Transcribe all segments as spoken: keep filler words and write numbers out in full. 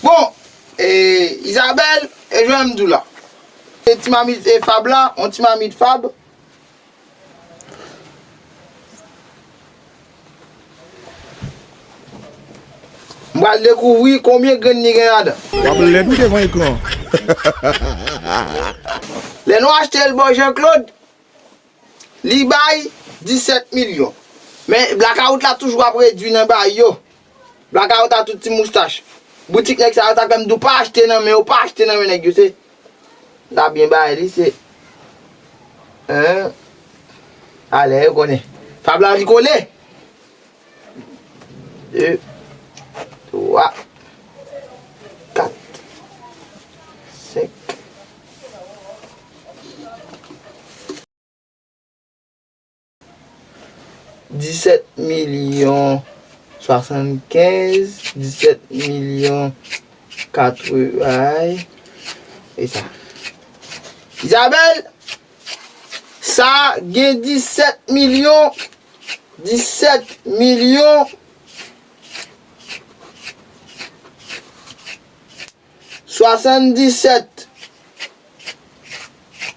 Bon, e, Isabelle, e jan m di w la. E ti mamit, e fab la, yon ti mamit fab. M pral dekouvri konbyen grenn li gen ladan. W ap lèd wi devan ekran. Lè nou achte l bò Jean Claude, li bay disèt milyon. Men blakawout la toujou ap redui nan bay yo. Blakawout a tout ti moustach. Boutik nèg sa yo, sa fè m di w pa achte nan men yo, pa achte nan men nèg yo, se. L ta byen bay li, se. Hein? Alè, yo konnen. Fab la li kole. De, twa, kat, senk. Disèt milyon swasannkenz, disèt milyon katreven, e sa. Isabelle, sa gen disèt milyon, disèt milyon, swasanndisèt.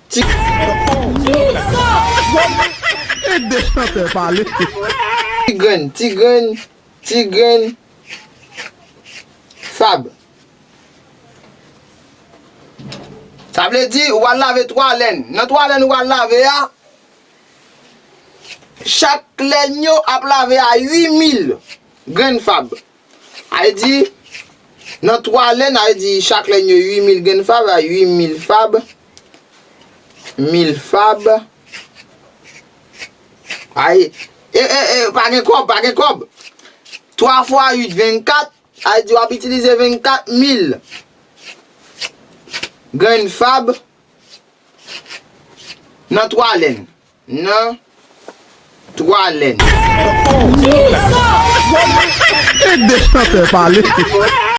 Ti, ede chantè pale. Ti grenn, ti grenn, ti grenn fab. Sa vle di, ou al lave twa lèn. Nan twa lèn ou al lave a, chak lèn yo ap lave a uit mil grenn fab. Sa vle di, nan twa lèn, sa vle di chak lèn yo uit mil grenn fab, a uit mil fab, mil fab. Ay, e, e, e, pa gen kòb, pa gen kòb. Twa fwa uit, vennkat, sa vle di w ap itilize vennkat mil grenn fab. Nan twa lèn. Nan twa lèn. Ede chantè pale.